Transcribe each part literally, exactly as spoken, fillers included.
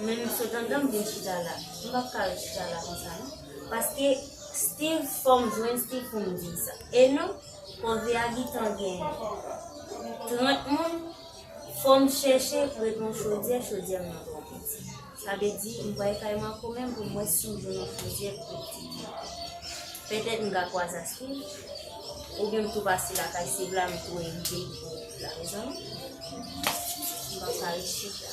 Men m sot anndan m vin chita la. M p ap ka ret chita la konsa non. Paske Steve fò m jwenn Steve pou m di l sa. E non, kòve a gentan gen trant moun. Fò m chèche pou ret nan chodyè, chodyè m nan twò piti. Sa vle di, m pral kay Marco menm pou m wè si m jwenn yon chodyè pou pi piti. Petèt m ka kwaze a Steve, oubyen m tou pase lakay Steve la, m tou envite l pou la mezon. M pa ka ret chita.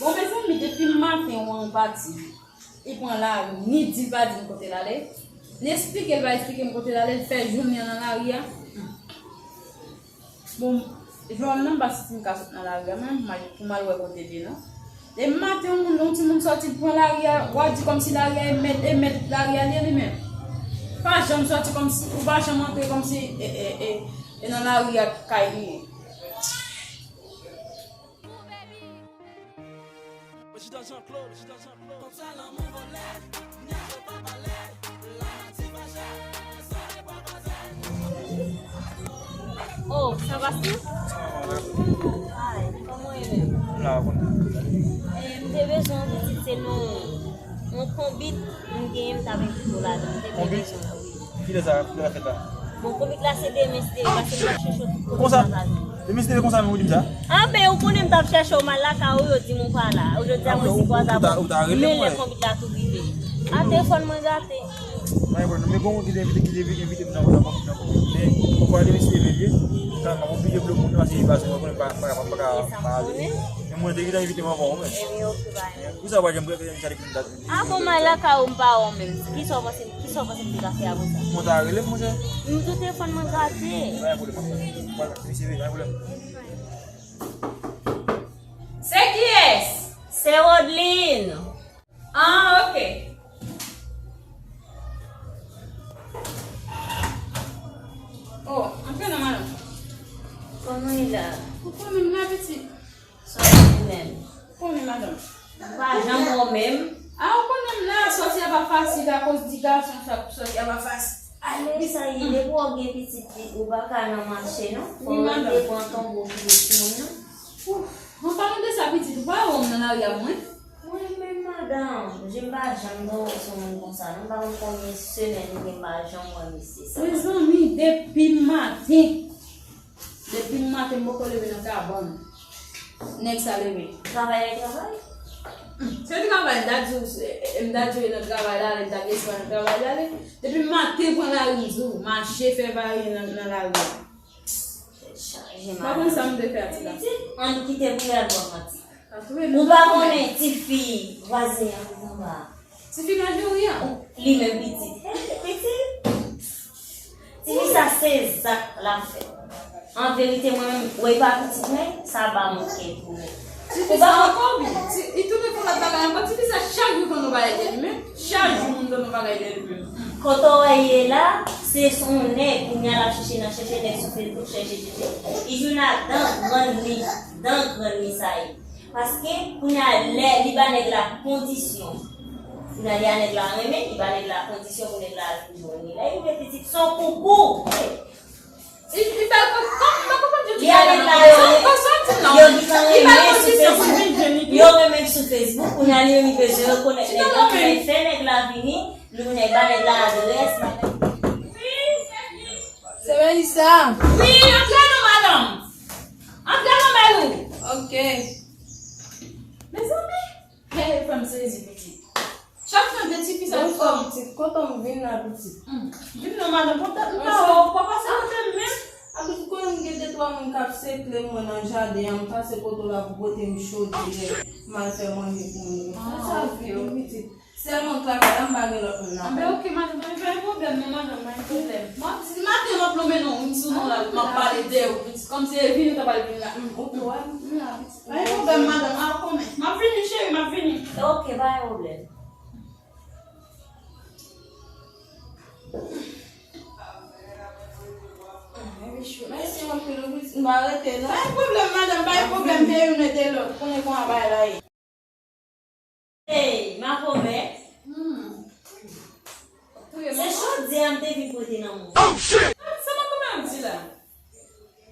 Bon, mezanmi, depi maten, Wan pa di. Li pran lari, ni di l pa di m kote l ale. Ni eksplike l pa eksplike m kote l ale, l fè jounen an nan lari a. Bon, Joan nan, m pa santi m ka sot nan lari a, menm, m al, pou m al wè kote l ye, non. Depi maten, yon moun, yon timoun sòti, l pran lari a, w a di kòmsi lari a e mèt, e mèt lari a, li ye li menm. Pa janm sòti kòmsi, ou pa janm antre kòmsi, e, e, e, e nan lari a kay li ye. Oh, sa va, Steve? Ay, kòman w ye menm? M la, w konn. Eh, m te bezwen yon pitit, se non, yon konbit m genyen, m t ap envite w ladan. M te bezwen w, wi. Kilè sa, kilè sa fèt la? Bon, konbit la se demen, si Dye vle, paske m ap chèche w tout kote sa va vini. Konsa? Demen, si Dye vle, konsa menm ou di m sa? Anben, ou konnen m t ap chèche w, m al lakay ou, yo di m ou pa la. Jodi a, mwen si kwaze avè w. Men lè konbit la tou rive. A, telefòn mwen gate. Pa gen pwoblèm. Men gen yon moun ki te envite, ki te envite m nan, nan, nan, nan konbit. Men, konbit la demen, si Dye vle, m ap oblije bloke moun nan, paske li pa sou mwen, konnen m pa, m pa ka, m pa ka, pa ale. Men mwen te gentan envite m anvan ou menm. Ebyen, oke, bay. Pou sa, pa janm prete m sa depi m dat. A bon, m al lakay ou, m pa wè w menm. Kisa w panse, kisa w panse m te ka fè apre sa? Mwen ta rele m, monchè. M tou telefòn mwen gate. Pa gen pwoblèm, m ap fè. Vwala, misye vini, pa gen pwoblèm. Se kiyès? Se Rodline. Ah, oke. Oh, antre non, madanm. Kòman w ye la? Ou konnen m la, pitit. Sa w di menm? Konnen, madanm. M pa janm wè w menm. A, ou konnen m la, sòti a pa fasil akoz di gason sa pou sòti a pa fasil. Ale, sa ye, depi w gen pitit, ou pa ka nan mache, non. Fò w rete pran tonbo ki gen timoun nan. Ouf, an palan de sa, pitit, ou pa wè m nan lari a mwen? Mwen menm, madanm, je m pa janm tonbe sou moun konsa, non. M pa konn konbyen semèn gen m pa janm wè misye sa. Mezanmi, depi maten. Depi maten m poko leve nan kabann. Nèg sa leve. Travay lè travay? Se travay, m ta di w, se, m ta di w nan travay la, ale, m ta di w se pa nan travay la, ale. Depi maten pran lari m di w, mache fè vare nan, nan lari a. Tèt chaje, madanm. Pa konn sa m te fè a ti la. Ann kite pou y al bò manti. Ou pa konnen tifi vwazen an anba a. Tifi Majori an? Li menm pitit. Pitit? Tifi sa se zak l ap fè. An verite, mwen menm, wè, e pa pitit mwen, sa ba mwen kè tou. Tifi sa ankò, wi. Ti, li tounen pou lòt bagay ankò. Tifi sa chak jou konn yon bagay de li menm. Chak jou moun konn yon bagay de li menm. Kote w wè ye la, se yon nèg, kounye a l ap chèche nan chèche nèg sou Facebook, chèche, chèche. Li jwenn adan grann li, dan grann li sa ye. Paske, kounye a, lè li ba nèg la kondisyon. Kounye a, li a nèg la renmen, li ba nèg la kondisyon pou nèg la al pou jwenn li. Lè li rive pitit, se yon koukou. Li, li ba l kon-, kon-, m pa konprann jan ti bagay la. Li a nèg la, yo, yo gentan renmen sou Facebook. Yo renmen sou Facebook, kounye a, li menm li bezwen rekonèt nèg la, kounye a, li fè nèg la vini, li kounye a, li ba nèg la adrès. Se Melissa. Wi, antre non, madanm. Antre non, bèl ou. Ok. Mezanmi. Hey, fè m sezi, pitit. Chak fwa de tifi sa. Bonswa, pitit. Kontan m vin la, pitit. Hmm. Vin non, madanm. Kontan m pa wè w. Pa pase kote m menm. A, pitit, konnen m gen de twa moun k ap sekle mwen nan jaden an. M pase kote w la pou pote m chodyè. M al fè manje pou moun yo. Ah, sa vin, pitit. Sèlman travay la, m pa gen lòt moun nan. Anben, ok, madanm, pa gen pwoblèm, non, madanm, pa gen pwoblèm. Mwen, si maten m ap lonmen non, wi, sou non la, m ap pale de ou, pitit. Kòm se vini, ou ta pral vin la. Hmm, ok, wè, m la, pitit. Pa gen pwoblèm, madanm, a, ou konnen. M ap vini, cheri, m ap vini. Ok, pa gen pwoblèm. Mèsi anpil, wi, pitit, m pa rete, non. Pa gen pwoblèm, madanm, pa gen pwoblèm, de youn ede lòt. Konnen kòman bagay la ye. Hey, makomè. Hmm. Se chodyè a m te vin pote nan mwen. Oh, shit! Sa makomè ap di la?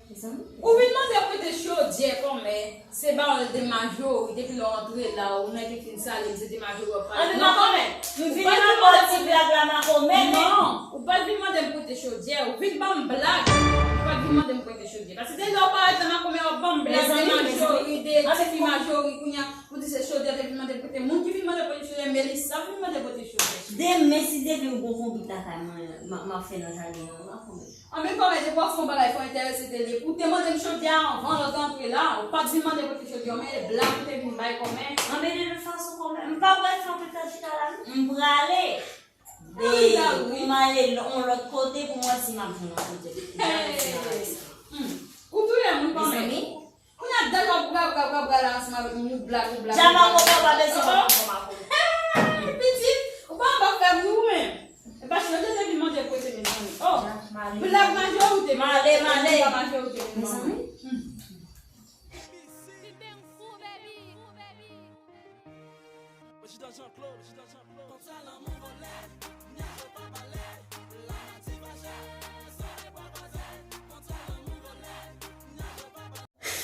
Mezanmi. Ou vin mande prete chodyè kòmè, se ba w l de majori, depi lè w antre la, ou nèg ki fin sale, se de majori w ap pale. Anben, makomè, m vini nan ti blag la, makomè, men. Non, ou pa t vin mande m prete chodyè, ou vin ban m blag. Ou pa t vin mande m prete chodyè. Paske se lè w parèt la, makomè, w ap ban m blag de majori, de tifi majori, kounye a, ou di se chodyè te vin mande prete. Moun ki vin mande prete chodyè, Melissa vin mande prete chodyè. Demen, si Dye vle, m gon konbit lakay mwen, m a, m ap fè nan jaden an, makomè. Anben, kòmè, depi w ap fè yon bagay, fò w enterese tande. Ou te mande m chodyè a anvan lòt antre la. Ou pa t vin mande pote chodyè, men e blag ou te vin bay kòmè. Anben, de tout fason, kòmè, m pa pral fè anpil tan chita la, non. M prale. Pou m ale yon lòt kote pou m wè si m ap jwenn yon chodyè. Hey! Hmm. Ou touye moun kòmè. Mezanmi. Kounye a, dat w ap bra, bra, bra, bra la ansanm avèk moun, ou blag, ou blag, ou blag. Djama, ou pa bezwen wè kòman pou. Hey, pitit, ou pa anba fè bri ou menm. E pa chodyè te vin mande prete, mezanmi. Oh, blag majorite. Male, male. Blag majorite, mezanmi.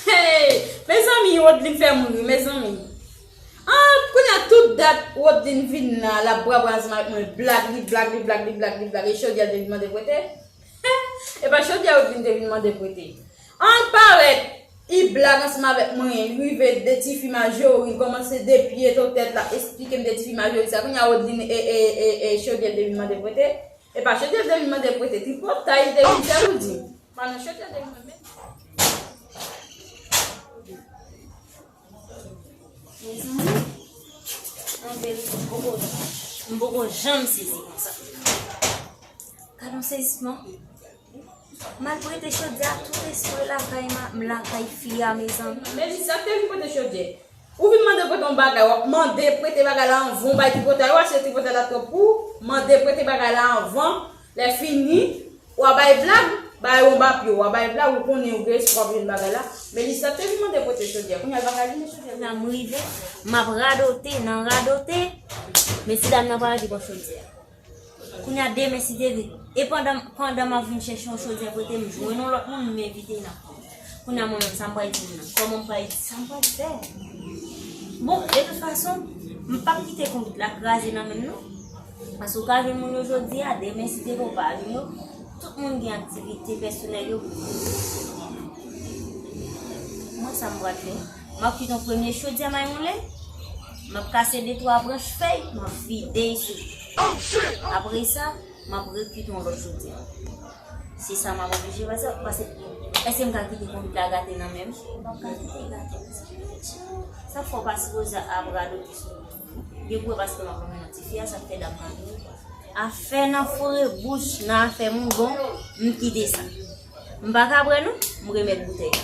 Hey! Mezanmi, Rodlin fè m ri, mezanmi. Ah, kounye a tout dat Rodlin vin la, l ap bra bra ansanm avèk mwen, blag, li blag, li blag, li blag, li blag. E chodyè l te vin mande prete? E pa chodyè Rodlin te vin mande prete. An parèt, li blag ansanm avèk mwen, li rive de tifi majori, li kòmanse depi to tèt la, eksplike m de tifi majori sa. Kounye a Rodlin e, e, e, e chodyè l te vin mande prete? E pa chodyè l te vin mande prete, tripotay li te vin fè ou di. Pa nan chodyè l te vin mande. Mezanmi, anben, m poko, m poko janm sezi konsa. Gad yon sezisman. M al prete chodyè a tout espre lakay ma, lakay fi a, mezanmi. Melissa te vin prete chodyè. Ou vin mande prete yon bagay, w ap mande prete bagay la anvan w bay tripotay, w ap se tripotay la twòp pou ou, mande prete bagay la anvan, lè fini, w a bay blag, bay yon bapye, w a bay blag, ou konnen ou gen espwa pou jwenn bagay la. Melissa te vin mande prete chodyè, kounye a l pa ka jwenn chodyè. Kounye a m rive, m ap radote, nan radote, mesye dam nan parèt li pran chodyè a. Kounye a demen si Dye vle. E pandan, pandan m ap vin chèche yon chodyè prete, m jwenn yon lòt moun, m envite nan kay. Kounye a mwen menm, sa m pral di moun nan? Kòman m pral di? Sa m pral fè? Bon, de tout fason, m p ap kite konbit la kraze nan men m non. Paske ou ka jwenn moun yo jodi a, demen si Dye vle ou pa jwenn yo. Tout moun gen aktivite pèsonèl yo pou yo. Mwen sa m pral fè? M ap kite yon premye chodyè mayonle. M ap kase de twa branch fèy, m ap vide l sou li. Apre sa, m ap rekite yon lòt chodyè. Se sa m ap oblije fè sa, paske èske m ka kite konbit la gate nan men m? M p ap ka kite l gate. Sa fè w pa sipoze ap radote sou moun. Gen pou wè paske m ap renmen nan tifi a, sa fè dam nan vini. Afè nan foure bouch, nan afè moun, bon, m kite sa. M pa ka bwè non, m remèt boutèy la.